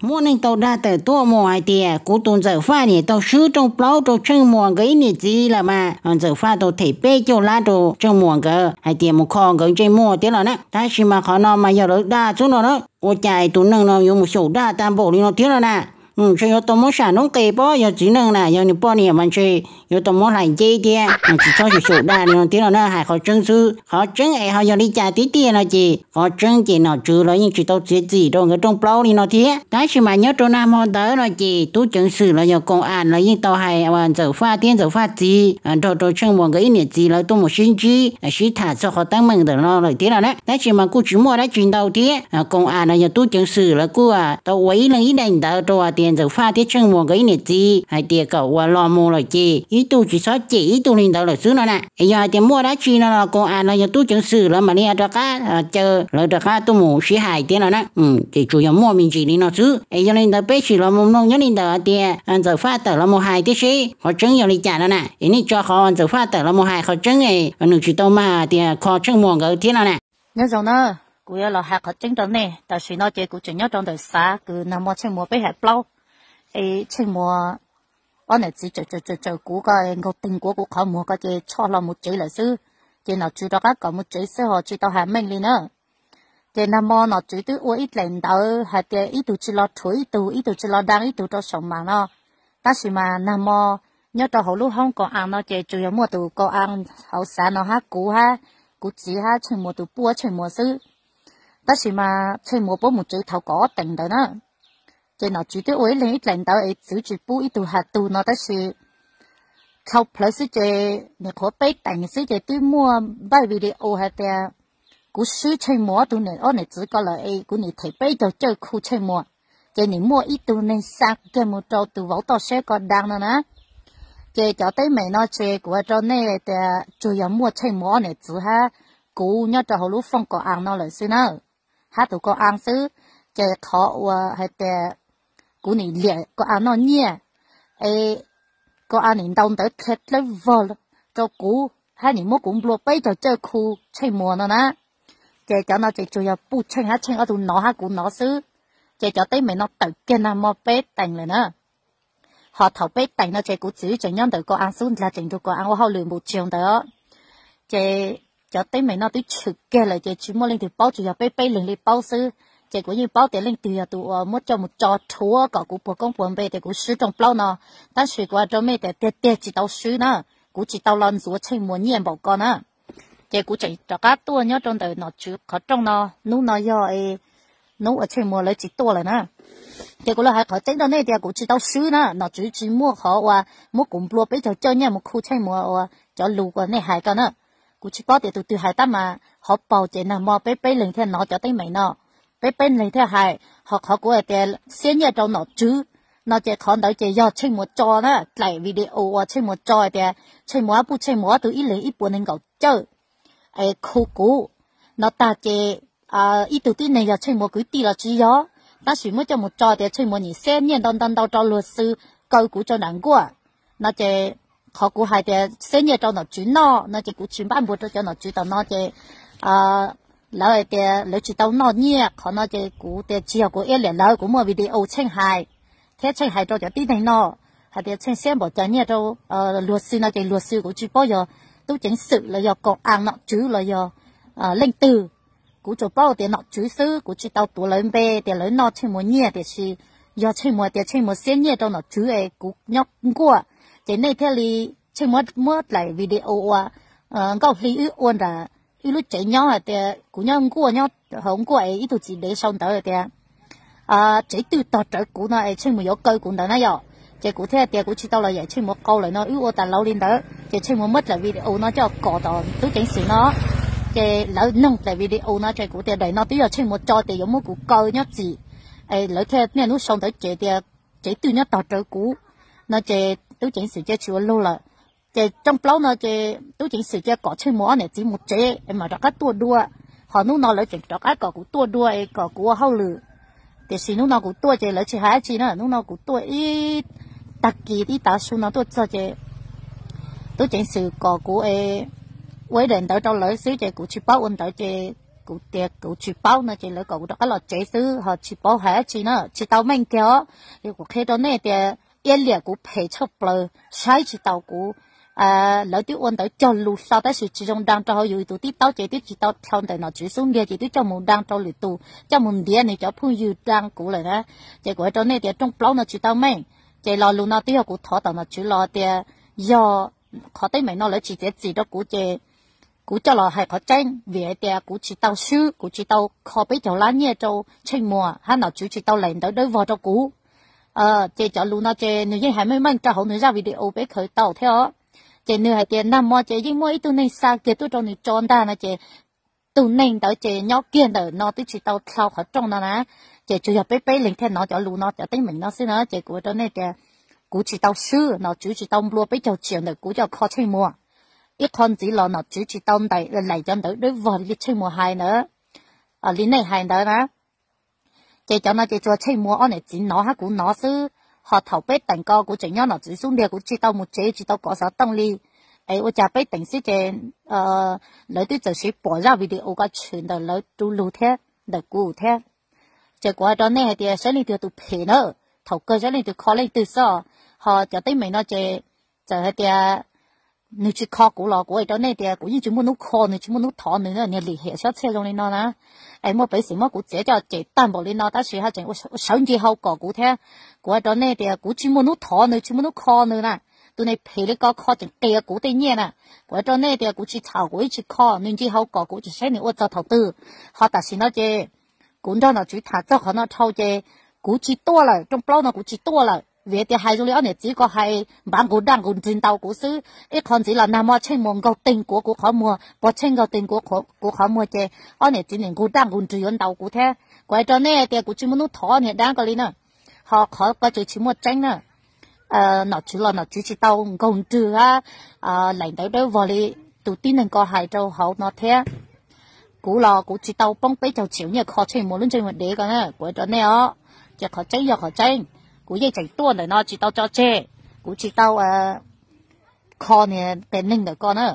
Muaj neeg tau dag tawm tuaj mus hais tias kuv tus Ntxawm Faj niam tau swb rooj plaub rau Tsheej Muas nkawd ib niam txiv lawm mas, Ntxawm Faj tau them peb caug lab rau Tsheej Muas nkawd hais tias mus kho nkawd ntsej muag thiab los na. Tab sis mas qhov no mas yog lawv dag xwb no na, ua cas tus neeg no yuav mus xyaum dag tag npaum li no thiab los na. Ntshe yuav tau muab sam noob qes pob, yog txiv neej na, yog nws poj niam mas ntshe yuav tau muab hlais nce thiab. Tsis txhob xyaum xyaum dag li no thiab los na, hais qhov tseeb xwb. Qhov tseeb es ho yog li cas tiag tiag no ces qhov tseeb ces nom tswv lawv yeej tsis tau txiav txim rau nkawd rooj plaub li no thiab. Tab sis mas nyob rau nag hmo ntawd no ces tub ceev xwm los yog koom am lawv yeej tau hais uas Ntxawm Faj thiab Ntxawm Faj txiv nrog rau Tsheej Muas nkawd ib niam txiv lawv tuaj mus sib ntsib sib tham txog qhov teeb meem ntawm no lawm thiab los na. Tab sis mas kuj tsis muaj dab tsi ntau thiab, koom am los yog tub ceev xwm lawv kuj tau ua ib leeg ib daim ntawv rau hais tias Ntxawm Faj thiab Tsheej Muas nkawd ib niam txiv hais tias kom uas los mus lawm ces ib tug tsis txhob cem ib tug li ntawd lawm xwb no na. Es yog hais tias muaj dab tsi no los koom am los yog tub ceev xwm lawv mam li rov qab caw lawv rov qab tuaj mus sib hais thiab no na. Ces tsuas yog muaj me ntsis li no xwb. Es yog li ntawd peb sim los mus mloog nyob li ntawm hais tias Ntxawm Faj tawm los mus hais thiab seb qhov tseeb yog li cas no na. Es nej tso qhov Ntxawm Faj tawm los mus hais qhov tseeb es nws tsis tau mag tias kho Tsheej Muas nkawd thiab no na. Nyob zoo na, kuv yuav los hais qhov tseeb rau nej. Tam sim no ces kuv tseem nyob rau ntawm xav kws nag hmo Tsheej Muas peb hais plaub, es Tsheej Muas ob niam txiv tsaws tsaws tsaws kuv ko, nkaug teeg kuv kuv qhov muag ko ces tshoj hlo mus tsev lawm xwb. Ces nom tswv rov qab kom mus tsev xwb ho tsis tau hais meej li na. Ces nag hmo nom tswv twb ua ib dlaim ntawv hais tias ib tug tsis los rhuav ib tug, ib tug tsis los dam ib tug rau saum mas no. Tab sis mas nag hmo nyob rau hauv lub hoob koom am no ces tsuas yog muaj tus koom am hauv xav no hab kuv hab kuv txiv hab Tsheej Muas tus puj Tsheej Muas xwb. Tab sis mas Tsheej Muas puab mus tsev thaum kaum ob teev ntawd na. Ces nom tswv twb ua ib leeg ib dlaim ntawv es txwv tsis pub ib tug has tug no tab sis dlhau plawv xwb ces nim qhuav peb teev xwb ces twb muaj npaj video hais tias kuv swb Tsheej Muas ob tug niam ob niam txiv ko lawm es kuv nim them peb caug cawj khu Tsheej Muas. Ces nim muaj ib tug neeg xa kiag mus rau tus vauv toj siab ko dam no na. Ces cov teeb meem no ces kuv hais rau nej tias tsuas yog muaj Tsheej Muas ob niam txiv hab kuv nyob rau hauv lub fooj koom am no lawm xwb na, hab tus koom am xwb. Ces qhov uas hais tias kuv nim liam koom am noj nyiaj es koom am nim ntaus ntawv qhia dlawb vog rau kuv hab nim muab kuv nplua peb caug cawj khu Tsheej Muas no na. Ces cov no ces tsuas yog puj Tsheej hab Tsheej ob tug nov hab kuv nov xwb. Ces cov teeb meem no tawm kiag nag hmo peb teev lawm na. Ho thaum peb teev no ces kuv txiv tseem nyob ntawm koom am xub ntag, tseem nrug koom am ua hauj lwm npaum tsaus ntawd. Ces cov teeb meem no twb tshwm kiag lawm ces tsis muaj leej twg paub, tsuas yog peb peb leeg li paub xwb. Ces kuv yeej paub tias leej twg yog tus uas muab coj mus tso rhuav kom kuv puag koob puag npe tias kuv swb rooj plaub no. Tab sis kuv hais rau mej tias tiag tiag tsis tau swb na, kuv tsis tau los ntxuav Tsheej Muas nyiaj npaum ko na. Ces kuv tseem rov qab tuaj nyob rau ntawm nom tswv qhov rooj no, hnub no yog hnub uas Tsheej Muas lawv tsis tuaj lawm na. Ces kuv los hais qhov tseeb rau nej tias kuv tsis tau swb na, nom tswv tsis muaj qhov uas muab kuv nplua peb caug cawj nyiaj mus khu Tsheej Muas uas cov lus uas nej hais ko na. Kuv tsis paub tias tus twg hais tab mas hauv paus ces nag hmo peb peb leeg thiaj nov cov teeb meem no, peb peb leeg thiaj hais. Ho qhov kuv hais tias xiab nyiaj rau nom tswv no ces qhov ntawd ces yog Tsheej Muas tso na, dlaim video uas Tsheej Muas tso hais tias Tsheej Muas hab puj Tsheej Muas ob tug ib leeg ib puas nees nkaum cawj es khu kuv no tag ces ib tug tib neeg yog Tsheej Muas kwv tij los tsis yog, tab sis muab coj mus tso tias Tsheej Muas nim xiab nyiaj ntau ntau ntau rau luag xw kaw kuv rau nram nkuaj no ces qhov kuv hais tias xiab nyiaj rau nom tswv noj no ces kuv tsis npab npuas rau cov nom tswv tom no ces lawv hais tias lawv tsis tau noj nyiaj. Qhov no ces kuv tias tsis yog kuv iab liam lawv, kuv muaj video Tsheej hais thiab Tsheej hais rau cov tib neeg no hais tias Tsheej xiab npaum cas nyiaj rau luag xw no ces luag xw kuv tsis paub yog tub ceev xwm los yog koom am nom tswv los yog leej twg. Kuv tsuas paub tias nom tswv xwb, kuv tsis tau tuav lawv npe tias lawv noj Tsheej Muas nyiaj, tiam sis yog Tsheej Muas tias Tsheej Muas xiab nyiaj rau nom tswv es kuv nyob nkuaj, ces nej thiaj li Tsheej Muas muab dlaim video uas Nkauj Hli wb ua nram wb lub tsev nyob hais tias kuv nyob nkuaj, nyob hauv nkuaj es ib tug txiv dev sau ntawv tias tsev twj tog rawv kuv no es Tsheej Muas yuav kaw kuv ntawd na yom. Ces kuv thiaj tias kuv tsis tau los yaim Tsheej Muas qau lawm no, wb ua tas laus li ntawd. Ces Tsheej Muas muab dlaim video no coj kom tom tub ceev xwm no, ces lawv noog dlaim video no ces kuv tias daim no twb yog Tsheej Muas tso tias yuav muab kuv kaw nyob txim, es lawv thiaj niaj hnub sau ntawv ces tias tsev twj nyob tog rawv kuv no ces tub ceev xwm cia tsis ua luag lawm. Ces rooj plaub no ces tub ceev xwm cia kom Tsheej Muas ob niam txiv mus tsev es mam rov qab tuaj dua. Ho hnub no lawv tseem rov qab kom kuv tuaj dua es kom kuv ua hauj lwm. Tiam sis hnub no kuv tuaj ces lawv tsis hais dab tsi na, hnub no kuv tuaj ib tag kis ib tav su no tuaj txog ces tub ceev xwm kom kuv ua ib daim ntawv rau lawv xwb ces kuv tsis paub ua ntawv ces kuv tias kuv tsis paub no ces lawv kom kuv rov qab los tsev xwb ho tsis paub hais dab tsi na, tsis tau meej kiag os. Kuv qhia rau nej tias iab liam kuv phem tshaj plaws, saib tsis taus kuv. Lawv twb ua ntawv cog lus hlo tab sis tsis zoo dai rau hauv yus tus tib taub ces twb tsis tau dlhau ntawm nom tswv xub ntiag ces twb coj mus dai rau lwm tus, coj mus ntiav nws cov phooj ywg dai kuv lawm na. Ces kuv hais rau nej tias rooj plaub no tsis tau meej. Ces lo lus no twb yog kuv thov tom nom tswv los tias yog qhov teeb meem no lawv tsis txiav txim rau kuv ces kuv coj los hais qhov tseeb vim hais tias kuv tsis tau swb, kuv tsis tau kho peb caug lab nyiaj rau Tsheej Muas hab nom tswv tsis tau laim ntawv dawb vog rau kuv. Ces cov lus no ces nws yeej hais meej meej rau hauv nws zaj video peb khaws tau thiab os. Ces nws hais tias nag hmo ces yeej muaj ib tug neeg xa kiag tuaj rau nws tso ntag no ces tus neeg ntawd ces nyob kiag ntawm no twb tsis tau dlhau qhov rooj no na. Ces tsuas yog peb peb leeg thiaj hnov cov lus no cov teeb meem no xwb na. Ces kuv ua rau nej tias kuv tsis tau swb, nom tswv tsis tau nplua peb caug tsiam ntawm kuv coj kho Tsheej Muas. Ib qho ntxiv los nom tswv tsis tau laim cov ntawv dawb vog li Tsheej Muas hais ntawd, li nej hais ntawd na. Ces cov no ces tsuas Tsheej Muas ob niam txiv hnov hab kuv hnov xwb. Ho thaum peb teem ko kuv tseem nyob nom tswv xub ntiag kuv tsis tau mus tsev tsis tau kov xov tooj li. Es ua cas peb teem xwb ces lawv twb txawm siv pom zaj video ko tshwm ntawm lawv tus lus thiab ntawm kuv thiab. Ces kuv hais rau nej hais tias saib leej twg tus phem na, thaum kawg saib leej twg kho leej twg xwb. Ho cov teeb meem no ces txawm hais tias nws tsis kho kuv los kuv hais rau nej tias kuv yeej tsis muaj hnub kho nws tsis muaj hnub thov nws na, niag lim hiam xyob txhiaj zoo li no na. Es muaj peev xwm muab kuv txiav coj cem tag npaum li no tab sis ho tseem sawv nce hau kom kuv thiab. Kuv hais rau nej tias kuv tsis muaj hnub thov nws tsis muaj hnub kho nws na. Tus neeg phem li ko kho tseem qias kuv tej nyiaj na. Kuv hais rau nej tias kuv tsis txhaum kuv ib tsis kho, nws nce hau kom kuv tseem saib nws ua txog thaum twg. Ho tam sim no ces kuv nrog nom tswv tham txog qhov no dhau ces kuv tsis tuaj lawm, rooj plaub no kuv tsis tuaj lawm vim tias hais zoo li ob niam txiv ko hais npav nqus daj nqus nrig ntaus kuv xwb. Ib qho ntxiv los nag hmo Tsheej Muas nkaug teeg kuav kuv qhov muag, pog Tsheej nkaug teeg kuav kuv qhov muag ces ob niam txiv nim nqus daj nqus nrig yuav ntaus kuv thiab. Kuv hais rau nej tias kuv tsis muaj hnub thov niag dab ko li na. Ho qhov ko tseem tsis muaj tseeb na. Nom tswv los nom tswv tsis tau nkaug nrig hab laim ntawv dawb vog li tus tib neeg ko hais rau hauv no thiab. Kuv los kuv tsis tau poob peb caug tsiaum nyiaj kho Tsheej Muas lub ntsej muag dev ko na, kuv hais rau nej os. Ces qhov tseeb yog qhov tseeb, kuv yeej tseem tuaj ntawm no tsis tau tso tseg. Kuv tsis tau kho niag qias neeg ntawm ko na.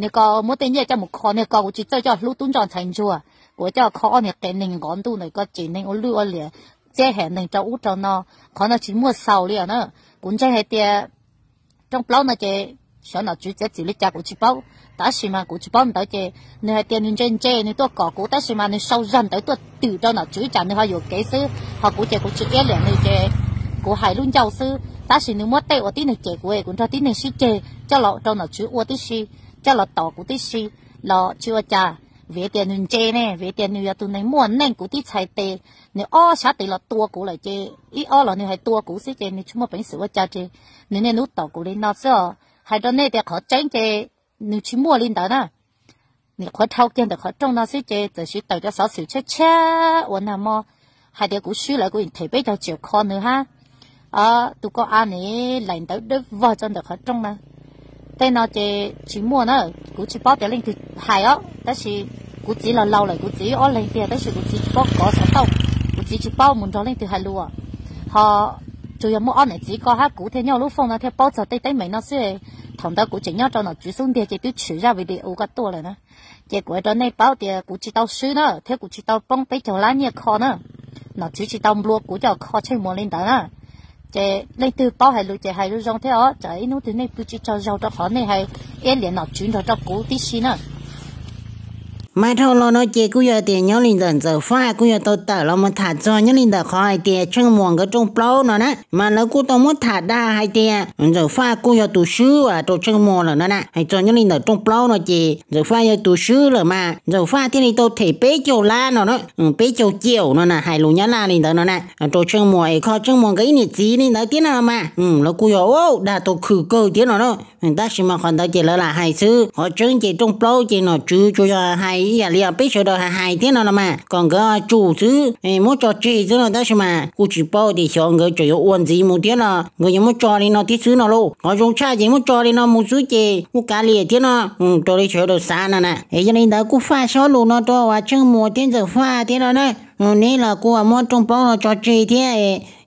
Niag ko muab tej nyiaj coj mus kho, niag ko kuv tsis txawj coj hlub tub ntsoj ntxhais ntsuag, kuv coj kho ob niag qias neeg nqov ntuj ntawm ko cem neeg ua lwj ua liam, txiab hem neeg rau ub rau no. Qhov no tsis muaj xaus li os na. Kuv ntseeg hais tias rooj plaub no ces xyov nom tswv txiav txim li cas kuv tsis paub, tab sis mas kuv tsis paub ntawd ces nws hais tias nws ntse ntse nws tuaj kom kuv tab sis mas nws sau zog ntawv tuaj twm rau nom tswv tsam nws ho yuam kev xwb. Ho kuv ces kuv tsis iab liam nws ces kuv hais lub ncauj xwb tab sis nws muab tej uas tib neeg cem kuv es kuv nrog tib neeg sib ceg coj los rau nom tswv ua tib si, coj los tom kuv tib si los tsis ua cas. Vim tias nws ntse ne, vim tias nws yog tus neeg muaj neej kuv tib txhais tes, nws ob sab tes los tua kuv lawm ces ib ob los nws hais tua kuv xwb ces nws tsis muaj peev xwm ua cas ces nws niaj hnub tom kuv li no xwb os. Hais rau nej tias qhov tseeb ces nws tsis muaj li ntawd na. Nim qhuav dhau kiag ntawm qhov rooj no xwb ces txawm siv tawm cov xov xwm tshiab tshiab uas nag hmo hais tias kuv swb lawm kuv them peb caug tsiaum kho nws hab. Tus ko a nim laim ntawv dawb vog tso ntawm qhov rooj na. Tej no ces tsis muaj na, kuv tsis paub tias leej twg hais os tab sis kuv txiv los laus lawm kuv txiv wb ob leeg tiag tab sis kuv txiv tsis paub kov xov tooj, kuv txiv tsis paub mus nrog leej twg hais lus. Ho tsuas yog muaj ob niam txiv ko hab kuv thiaj nyob lub fooj no thiaj paub txog tej teeb meem no xwb. Thaum ntawd kuv tseem nyob rau nom tswv xub ntiag ces twb tshwm zaj video ko tuaj lawm na. Ces kuv hais rau nej paub tias kuv tsis tau swb na thiab kuv tsis tau poob peb caug lab nyiaj kho na. Nom tswv tsis tau nplua kuv coj kho Tsheej Muas li ntawd na. Ces leej twg paub hais lus ces hais zoo zoo thiab os, tsam ib hnub twg nej pw tsis tsaug zog rau qhov nej hais iab liam nom tswv nrog rau kuv tib si na. Mas dhau los no ces kuj yog tias nyob li ntawm Ntxawm Faj kuj yog tau tawm los mus tham txog nyob li ntawm qhov hais tias Tsheej Muas nkawd rooj plaub no na, mas lawv kuj tau muab tham dag hais tias Ntxawm Faj kuj yog tus swb rau Tsheej Muas lawm no na. Hais txog nyob li ntawm rooj plaub no ces Ntxawm Faj yog tus swb lawm mas Ntxawm Faj thiaj li tau them peb caug lab no na, peb caug tsiaum no na, hais lus Nyab Laj li ntawd no na, rau Tsheej Muas es kho Tsheej Muas nkawd ib niam txiv li ntawd thiab no mas. Lawv kuj yog dag tau khwm kawg thiab no na. Tab sis mas qhov ntawd ces lawv lam hais xwb, qhov tseeb ces rooj plaub ces nom tswv tsuas yog hais ib yam li peb sawv daws hais hais thiab no los mas kom nkawd tsum xwb, muab tso tseg xwb no. Tab sis mas kuj tsis paub tias xyov nkawd tseem yuav ua ntxiv mus thiab no, nkawd yuav muab tso li no thiab xwb no lauj. Qhov zoo tshaj ces muab tso li no mus xwb ces kuj kav liam thiab no, raws li sawv daws xav no na. Es yog li ntawd kuj faj sab lus no rau Tsheej Muas thiab Ntxawm Faj thiab no na. Neb los kuj muab rooj plaub no tso tseg thiab,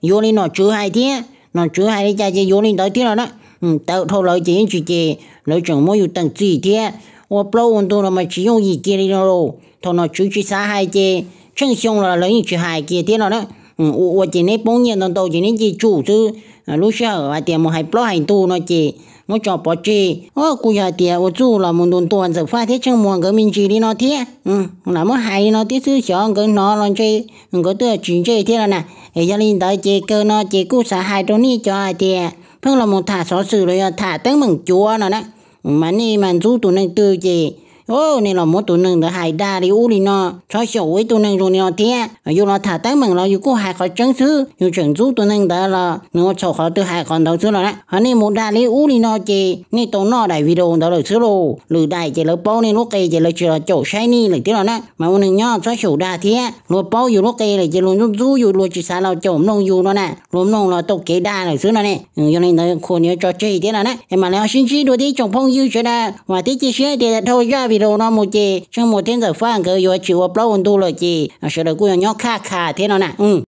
yuav li nom tswv hais thiab, nom tswv hais li cas ces yuav li ntawd thiab no na. Tawm dhau lawv ces yeej tsis ces, lawv tseem muab yus teem txim thiab. Ua plaub ua ntug no mas tsis yooj yim kiag li no lauj. Thaum nom tswv tsis xav hais ces tsheej xyoo los lawv yeej tsis hais kiag thiab no na. Ua ua ces neb poob nyiaj ntau ntau ces neb nce tsum xwb. Lub sij hawm hais tias mus hais plaub hais ntug no ces muab tso pov tseg. Kuj yog hais tias ua txuj los mus ntuas ntuas Ntxawm Faj thiab Tsheej Muas nkawd me ntsis li no thiab, lam muab hais li no thiab xwb, xyov nkawd hnov los ntshe nkawd twb tsis ntsej thiab no na. Es yog li ntawd ces kawg no ces kuj xav hais rau nej cov hais tias pheej los mus tham xov xwm los yog tham teeb meem cuav no na, mas nej mas ntxub tus neeg twg ces nej los muab tus neeg ntawd hais dag li ub li no. Txhob xyaum ua ib tug neeg zoo li no thiab. Yus los tham teeb meem los yus kuj hais qhov tseeb xwb, yus tseem ntxub tus neeg ntawd los nws ua txhaum qhov twg hais qhov ntawd xwb no na. Ho nej mus dag li ub li no ces nej tau noj daim video ntawd lawm xwb lauj. Lwm daim ces lawv paub nej lub qe ces lawv tsis los caum saib nej lawm thiab no na. Mas ua neeg nyob txhob xyaum dag thiab. Luag paub yus lub qe lawm ces luag ntxub ntxub yus, luag tsis xav los caum mloog yus no na, luag mloog los tau kev dag lawm xwb no ne. Yog li ntawd qhuas nws yuav tso tseg thiab no na. Es mam li ho sib ntsib dua thiab tsoom phooj ywg sawv daws. Vam thiab cia siab tias dhau zaj video no mus ces Tsheej Muas thiab Ntxawm Faj nkawd yuav tsis ua plaub ua ntug lawm ces sawv daws kuj yuav nyob khaj kha thiab no na.